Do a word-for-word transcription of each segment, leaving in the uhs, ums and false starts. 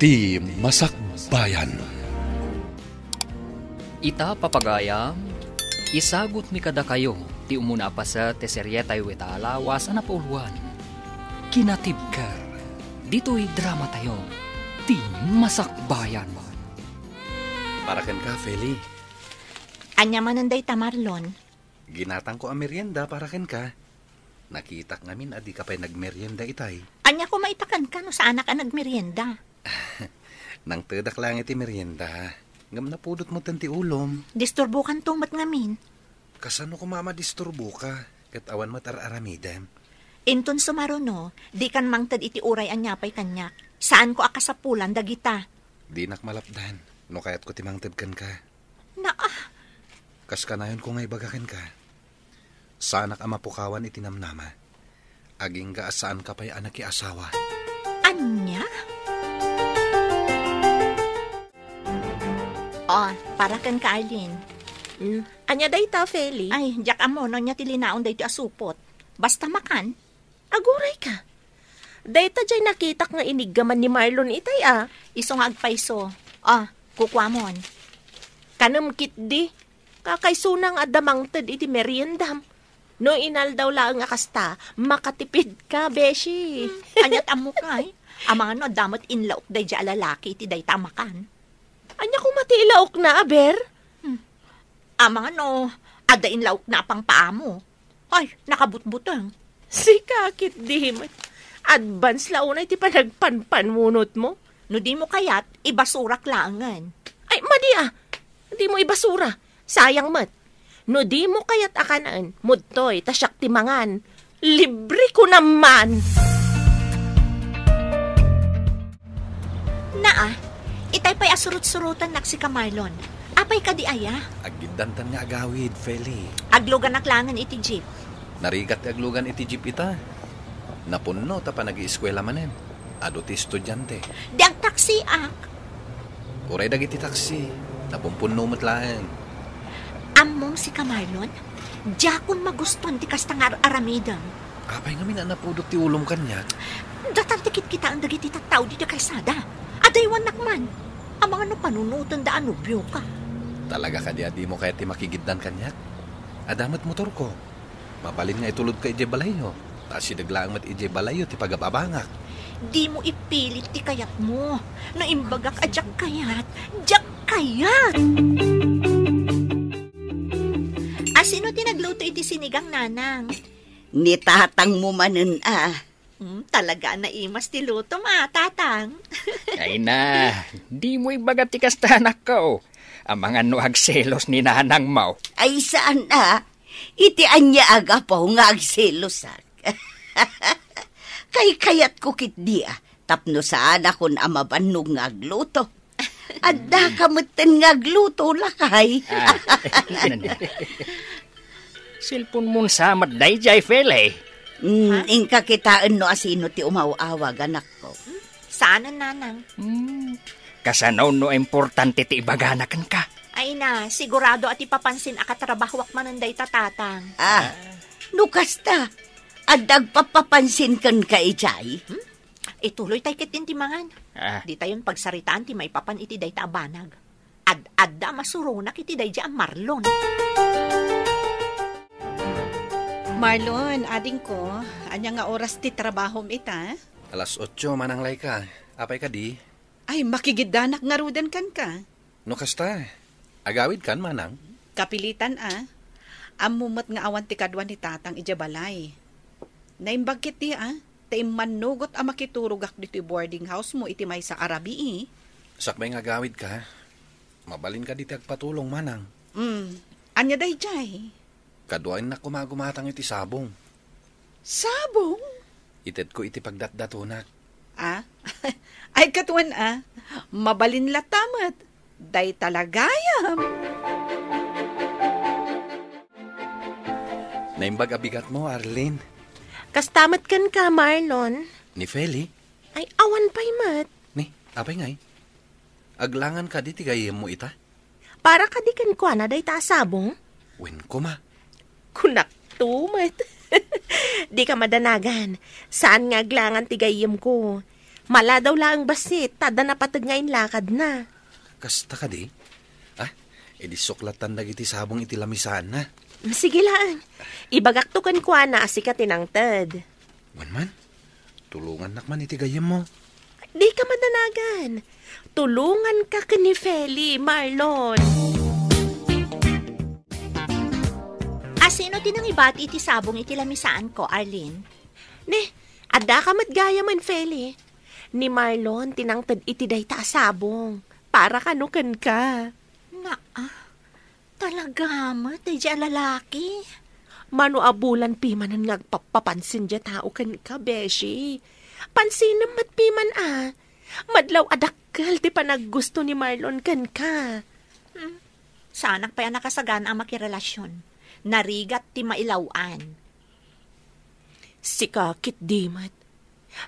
Ti Masakbayan. Ita, papagayam, isagutmi kadakayo ti umuna a paset ti serietayo ita a lawas a napauluan, Kinatibker, ditoy dramatayo, Ti Masakbayan. Para kenka, Feli. Ania manen dayta, Marlon? Ginatangko a merienda para kenka. Nakitak ngamin a dika pay nagmerienda itay. Ania koma ita kenka no saanak a nagmerienda? Nangtedak laeng iti merienda. Ngem napudot metten ti ulom. Disturbokanto met ngamin. Kasano koma a madisturboka? Ket awan met ar-aramidem. Inton sumaruno, dikan mangted iti uray ania pay kaniak. Saanko a kasapulan dagita. Dinak malapdan no kayatko ti mangted kenka. Naa. Kas kanayonko nga ibaga kenka, saanak a mapukawan iti namnama. Agingga a saanka pay a nakiasawa. Ania? Oh, para kenka, Arlene. Mm, ania dayta, Feli? Ay, diak ammo no ania ti linaon daytoy a supot. Basta makan. Agurayka. Dayta diay nakitak nga iniggaman ni Marlon itay a. Isu nga agpayso. Ah, kukuamon. Kanem ketdi. Kakaysona nga adda mangted iti meriendam. No inaldaw laeng a kasta, makatipidka, beshi. Hmm, aniat ammok, ay? Amangan no adda met inlaok daydiay a lalaki iti dayta a makan. Ania koma ti ilaokna, aber? Hmm. Amangan no adda inlaokna a pangpaamo. Ay, nakabutbuteng. Sika ketdi met. Advance la unay ti panagpanpanunotmo. No dimo kayat, ibasurak laengen. Ay, madi a. Dimo ibasura. Sayang met. No dimo kayat a kanen, mudtoy, ta siak ti mangan. Libre ko naman. Naa, itay pay a surot-surotennak sika, Marlon. Apay kadi aya? Aggiddantan nga agawid, Feli. Agluganak laengen iti jeep. Narigat ti aglugan iti jeep ita. Napunno ta panagieskuela manen. Adu ti estudiante. Di agtaksiak. Uray dagiti taksi, napumpunno met laeng. Ammom sika, Marlon? Diakon magustuan ti kasta nga ar-aramidem. Apay ngamin a napudot ti ulom kaniak? Datar ti kitkitaen dagiti tattao ditoy kalsada. Adaywannak man. Amangan no panunotenda a nobioka. Talaga kadi a dimo kayat ti makigiddan kaniak? Adda met motorko. Mabalin nga itulodka idiay balayyo. Ta asideg laeng met idiay balayyo ti pagababangak. Dimo ipilit ti kayatmo. No imbagak a diak kayat, diak kayat! Asino ti nagluto iti sinigang, Nanang? Ni tatangmo manen a. Hmm, talaga a naimas ti lutom a, Tatang. Ay na, dimo ibaga ti kasta, anakko. Amangan no agselos ni nanangmo. Ay, saan a? Iti ania a gapu nga agselosak? Kaykayatko ketdi a, tapno saanakon a mabannog nga agluto. Addaka metten nga agluto, lakay. Ah, cellphone-mon sa met daydiay, Feli. Mm, ha? Inka kitaen no asino ti umaw-awag, anakko. Saanen, Nanang. Hmm, kasano no importante ti ibagana kenka? Ay na, sigurado a ti papansin a katrabahoak manen dayta, Tatang. Ah, no kasta, adda agpapapansin kenka idiay? Hmm? Ituloytay ketdin ti mangan. Ah. Ditayon pagsaritaan ti maipapan iti dayta a banag. Ad-adda a masuronak iti daydiay a Marlon. Marlon, adingko, ania nga oras ti trabahom ita? Alas otso, Manang Laika. Apay kadi? Ay, makigiddanak ngaruden kenka. No kasta, agawidkan, Manang? Kapilitan a. Ammom met nga awan ti kadua ni Tatang idiay balay. Naimbag ketdi a, ta immannugot a makiturogak ditoy boarding house-mo iti maysa a rabii. Sakbay nga agawidka, mabalinka ditoy agpatulong, Manang. Mm. Ania daydiay? Kaduaennak koma a gumatang iti sabong. Sabong? Itedko iti pagdatdatonak. Ah? Ay, katuan a. Mabalin latta met. Dayta la gayam. Naimbag a bigatmo, Arlene. Kasta met kenka, Marlon. Ni Feli? Ay, awan pay met. Ni, apay ngay? Aglangan kadi ti gayyemmo ita? Para kadi kenkuana dayta a sabong? Wen koma. Kunakto met. Dika madanagan. Saan nga aglangan ti gayyemko. Maladaw laeng bassit, ta adda napateg nga inlakadna. Kasta kadi? Ah, idi suklatan dagiti sabong iti lamisaanna. Sige laeng. Ibagakto kenkuana a sika ti nangted. Wen man, tulongannak man iti gayyemmo. Dika madanagan. Tulonganka ken ni Feli, Marlon. Asino ti nangibati iti sabong iti lamisaanko, Arlene? Ne, addaka met gayamen, Feli. Ni Marlon ti nangted iti dayta a sabong. Para kano kenka. Naa, talaga met, daydi a lalaki. Mano a bulan pimanen nga agpappapansin diay tao kenka, beshi. Pansinem met piman a. Madlaw a dakkel ti panaggusto ni Marlon kenka. Hmm. Saanak pay a nakasagana a makirelasion. Narigat ti mailaw-an. Sika ketdi met.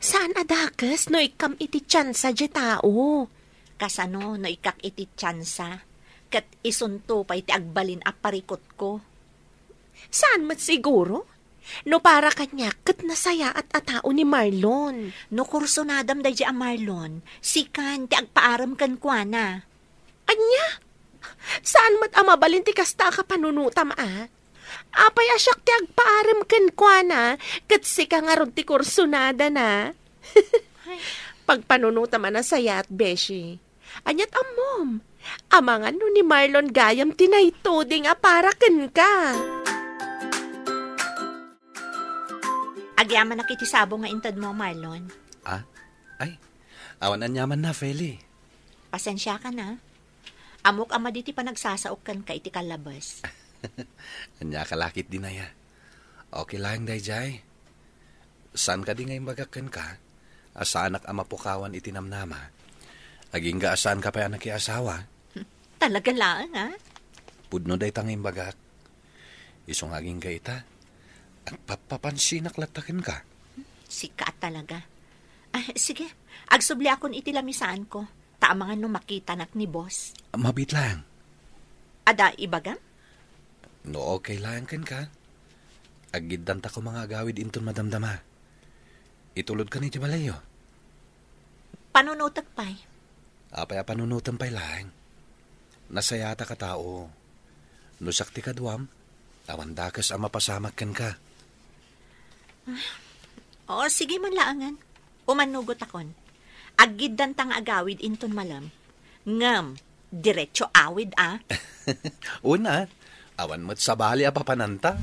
Saan a dakes no ikkam iti tiansa diay tao. Kasano no ikkak iti tiansa, ket isunto pay ti agbalin a parikutko? Saan met siguro? No para kaniak, ket nasayaat a tao ni Marlon. No kursunadam daydi a Marlon, sikan ti agpaarem kenkuana. Ania? Saan met a mabalin ti kasta a kapanunotam a? Apay a siak ti agpaarem kenkuana, ket sika ngarud ti kursunadana? Pagpanunotam a nasayaat, beshi. Aniat ammom? Amangan no ni Marlon gayam ti naituding a para kenka. Agyamanak iti sabong nga intedmo, Marlon. Ah? Ay, awan aniamanna, Feli. Pasensiakan a. Ammok a madi ti panagsasaok kenka iti kallabes. Ania ka la ketdi, Naya? Okay laeng daydiay. Saan kadi nga imbagak kenka a saanak a mapukawan iti namnama? Agingga a saanka pay a nakiasawa? Talaga laeng, a? Pudno dayta nga imbagak. Isu nga agingga ita, agpappapansinak latta kenka. Sika talaga. Ah, sige, agsubliakon iti lamisaanko, ta amangan no makitanak ni boss. Mabiit laeng. Adda ibagam? No okay laeng kenka, aggiddanta koma nga agawid inton madamdama. Itulodkan iti balayyo. Panunotek pay. Apay a panunotem pay laeng? Nasayaatak a tao. No siak ti kaduam, awan dakes a mapasamak kenka. O, sige man laengen. Umannugotakon. Aggiddanta nga agawid inton malem. Ngem, diretso awid a. Una, awan met sabali a papananta.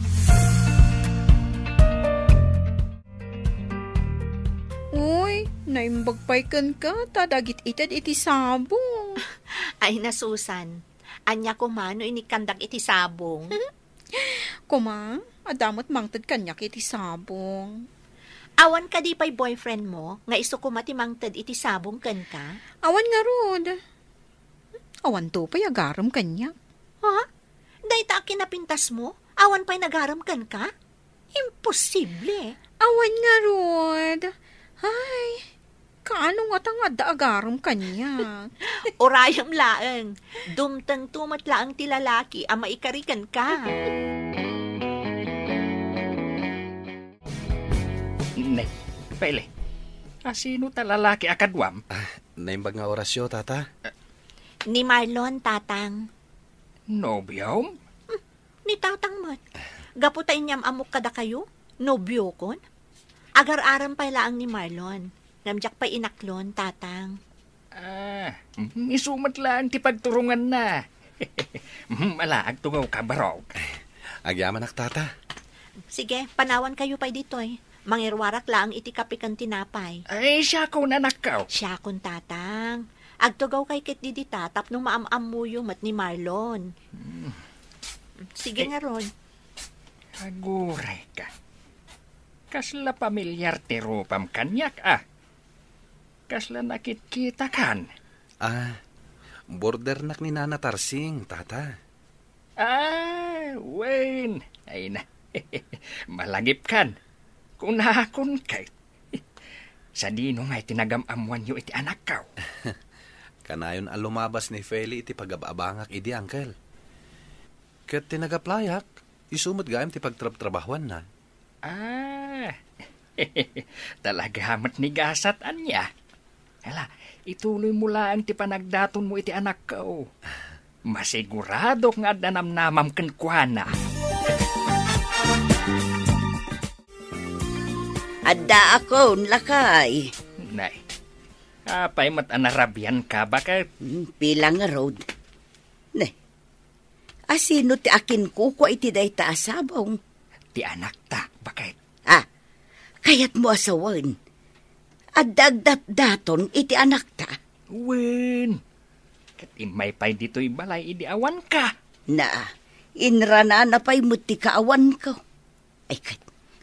Uy, naimbag pay kenka ta dagit-ited iti sabong. Ay, nasusan. Ania koma no inikkandak iti sabong? Koma, adda met mangted kaniak iti sabong. Awan kadi pay boyfriend mo nga isu koma ti mangted iti sabong kenka? Awan ngarud. Awanto pay agarem kaniak. Ha? Dayta a kinapintas mo, awan pay nagarem kenka? Imposible. Awan ngarud. Ay, kaano ngata nga adda agarem kaniak? Urayem laeng. Dumtengto met laeng ti lalaki a maikari kenka. Ne, Pele, asino ta lalaki a kaduam? Ah, naimbag nga Horacio, tata. Ni Marlon, tatang. Nobiom? Hmm, ni tatang met. Gapu ta inyam-ammok kadakayo, nobiokon. Agar-arem pay laeng ni Marlon. Ngem diak pay inaklon, tatang. Ah, mm, isu met laeng ti pagturonganna. Mm, ala, agtugawka, barok. Agyamanak, tata. Sige, panawankayo pay ditoy. Mangiruarak laeng iti kape ken tinapay. Ay, siakon, anakko. Siakon, tatang. Agtugawkay ketdi dita tapno maam-ammoyo met ni Marlon. Hmm. Sige ngarud. Aguray ka. Kasla pamilyar ti rupam kaniak, a. Kasla nakitkitakan. Ah, bordernak ni Nana Tarsing, tata. Ah, wen. Ay na. Malagipkan. Kunakon kay. Sadino nga iti nagam-ammoanyo iti anakko? Kanayon a lumabas ni Feli iti pagab-abangak idi, uncle. Ket ti nagaplayak, isu met gayam ti pagtrabtrabahuanna. Ah, talaga met ni gasat, ania? Hala, ituloy mo laeng ti panagdatonmo iti anakko. Masiguradok nga adda namnamam kenkuana. Addaakon, lakay. Nay, apay met a narabian ka, baket? Hmm, pila ngarud? Ne, asino ti akinkukua iti dayta a sabong? Ti anakta, baket? Ah, kayatmo a sawen, adda agdatdaton iti anakta? Wen, ket immay pay ditoy balay idi awanka. Na, inranana pay met ti kaawanko. Ay ket,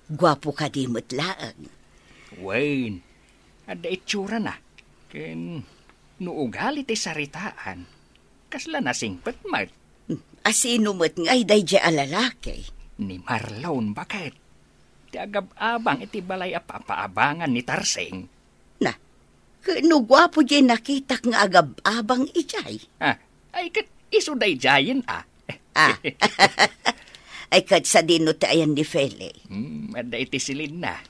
guapo kadi met laeng. Wen, adda itsurana. Ken no ugali ti saritaan, kasla nasingpet met. Hmm, asino met ngay daydiay a lalaki? Ni Marlon, baket? Ti agab-abang iti balay a papaabangan ni Tarsing. Na, ket no guapo diay nakitak nga agab-abang idiay? Ah, ay ket isu daydiayen, ah. Ah. Ay ket sadino ti ayan ni Feli? Hmm, adda iti silinna.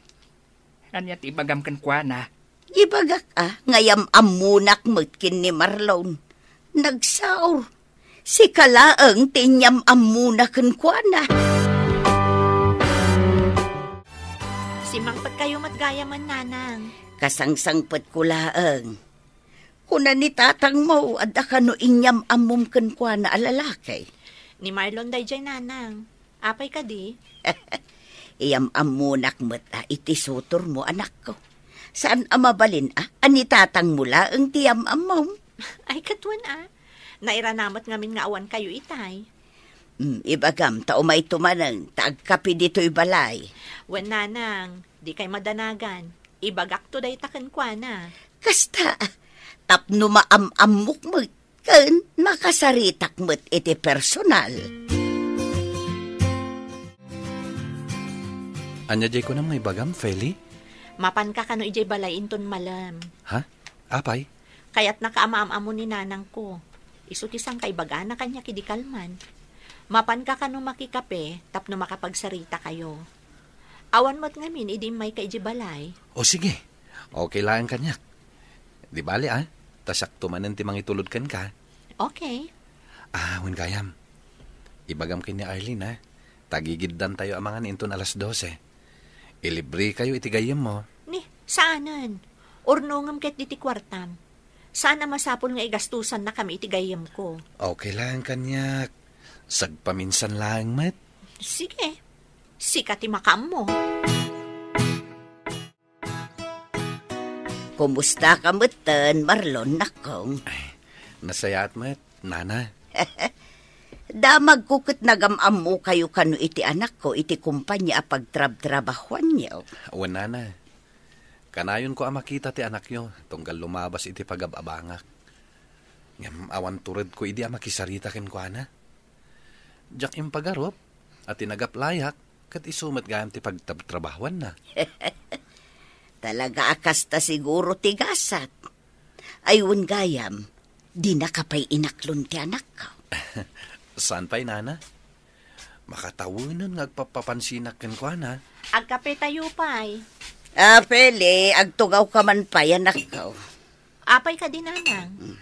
Ania ti ibagam kenkuana? Ibagak a, nga yam-ammonak met ken ni Marlon. Nagsaor. Sika laeng ti inyam-ammona kenkuana. Simmangpetkayo met gayamen, Nanang. Kasangsangpetko laeng. Kuna ni tatangmo, adda kano inyam-ammom kenkuana a lalaki? Ni Marlon daydiay, Nanang. Apay kadi? Iyam-ammonak met a iti sutormo, anakko. Saan a mabalin a, a ni tatangmo laeng ti yam-ammom? Ay, ket wen a. Nairana met ngamin nga awankayo itay. Mm, ibagam, ta umayto manen, ta agkape ditoy balay. Wen, Nanang, dikay madanagan. Ibagakto dayta kenkuana. Kasta, tapno maam-ammok met, ken makasaritak met iti personal. Ania diay kunam nga ibagam, Feli? Mapanka kano idiay balay inton malem. Ha? Apay? Kayatnaka a maam-ammo ni nanangko. Isu ti sangkaibagana kaniak idi kalman. Mapanka kano makikape tapno makapagsarita kayo. Awan met ngamin idi immayka idiay balay. O sige. Okay laeng kaniak. Di bale, ah. Ta siakto manen ti mangitulod kenka. Okay. Ah, wen gayam. Ibagam ken ni Arlene, ah. Tagigiddantayo a mangan inton alas dose. Ilibrekayo iti gayyemmo. Ni, saanen. Urnongem ketdi ti kuartam. Saan a masapul nga igastosannakami iti gayyemko. Okay laeng kaniak. Sagpaminsan laeng met. Sige. Sika ti makaammo. Kumustaka metten, Marlon, nakkong? Ay, nasayaat met, Nana. Damagko ket nagam-ammokayo kano iti anakko iti kompania a pagtrabtrabahoanyo. Wen, Nana. Kanayonko a makita ti anakyo, tunggal lumabas iti pagab-abangak. Ngem awan turedko idi a makisarita kenkuana. Diak impagarup a ti nagaplayak ket isu met gayam ti pagtrabtrabahoanna. Talaga a kasta siguro ti gasat. Ay, wen gayam, dinaka pay inaklon ti anakko. Saan pay, Nana? Makatawenen nga agpappapansinak kenkuana. Agkapetayo pay. Ah, Feli, agtugawka man pay, anakko. Apay kadi, Nanang?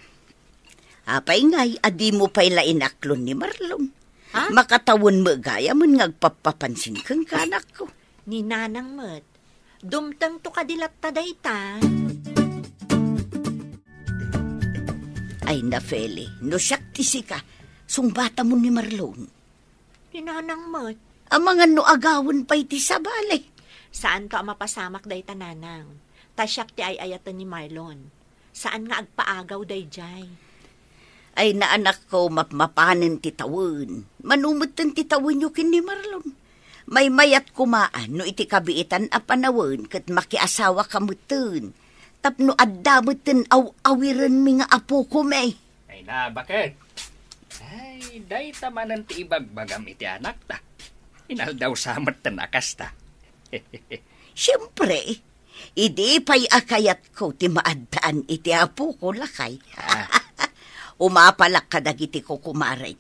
Apay ngay a dimo pay la inaklon ni Marlon? Ha? Makatawen met gayamen nga agpappapansin kenka, anakko. Ni Nanang met. Dumtengto kadi latta dayta? Ay na, Feli, no siak ti sika, sungbatamon ni Marlon. Ni Nanang met. Amangan no agawen pay ti sabali. Saanto a mapasamak dayta, Nanang. Ta siak ti ay-ayaten ni Marlon. Saan nga agpaagaw daydiay. Ay, anakko, mapmapanen ti tawen. Mano metten ti tawenyo ken ni Marlon. Maymayat koma a no iti kabiitan a panawen ket makiasawaka metten. Tapno adda metten aw-awirenmi nga apokomi. Ay na, baket? Ay, dayta manen ti ibagbagam iti anakta. Inaldaw sa metten a kasta. Siempre, idi pay a kayatko ti maaddaan iti apoko, lakay. Ah. Umapalak kadagiti kukumarek.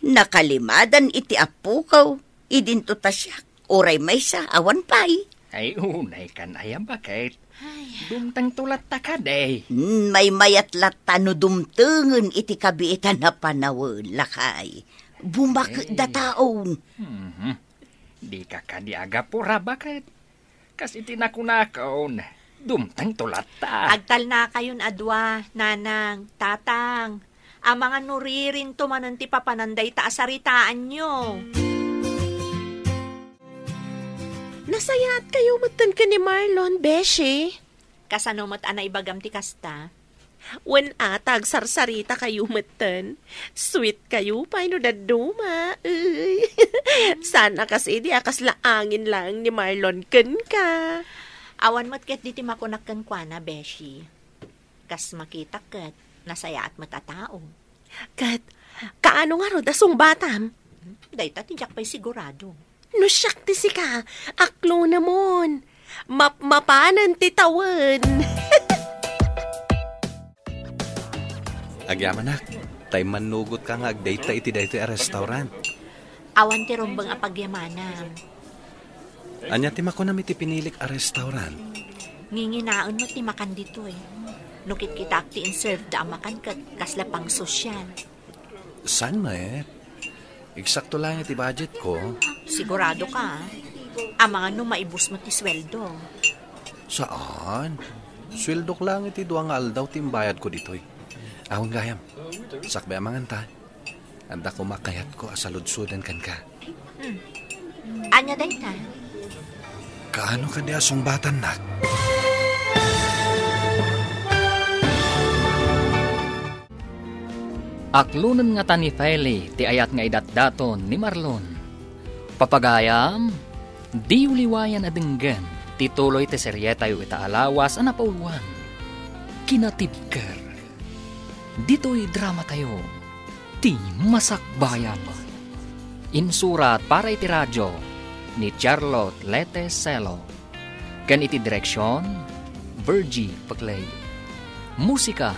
Nakalimadan iti apoko, idinto ta siak. Uray maysa, awan pay. Ay, unay kan aya, baket? Ay. Dumtengto latta kadi. Hmm, maymayat latta no dumtengen iti kabiitan a panawen, lakay. Bumaketda taon. Mhm. Dika kadi agapura baket. Kas iti nakunakon, dumtengto latta. Agtalnakayon a dua, nanang, tatang. Amangan no ririnto manen ti papanan dayta a saritaanyo. Nasayaatkayo metten ken ni Marlon, beshi? Kasano met a naibagam ti kasta? Wen a, ta agsarsarita kayo metten. Sweet kayo pay no dadduma. Uy. Saan a kas idi a kasla angin laeng ni Marlon kenka. Awan met ket diti makunak kenkuana, beshi. Kas makitak ket, nasayaat met a tao. Ket, kaano ngarud a sungbatam? Dayta ti diak pay sigurado. No siak ti sika, aklonemon. Mapmapanen ti tawen. Agyamanak, tay mannugot ka nga agdayta iti daytoy a restaurant. Awan ti rumbeng a pagyamanan. Ania ti makunam iti pinilik a restaurant? Nginginaen met ti makan ditoy. No kitkitaak ti inserve da a makan ket kasla pang sosyal. Saan met? Eksakto lang iti budget ko. Sigurado ka, ah? Amangan no maibus met ti sweldo. Saan? Sweldok lang iti dua nga aldaw ti imbayad ko ditoy. Awan gayam. Sakbay amangan ta. Adda koma kayatko a saludsoden kenka. Hmm. Ania dayta? Kaano kadi a sungbatannak? Aklonen ngata ni Feli ti ayat nga idatdaton ni Marlon. Papagayam, diyo liwayan a denggen ti tuloy ti serietayo ita a lawas a napauluan. Kinatibker. Ditoy dramatayo, ti Masakbayan. Insurat para iti radio ni Charlotte Lete Celo. Ken iti direksion, Virgie Paclay. Musika,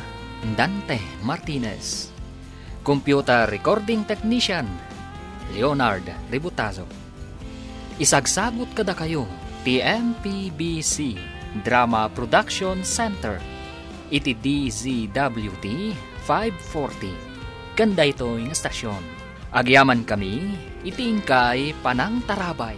Dante Martinez. Computer recording technician, Leonard Ributazo. Isagsagut kadakayo ti M P B C Drama Production Center iti D Z W T five forty ken daytoy nga stasyon. Agyamankami iti inkay panangtarabay.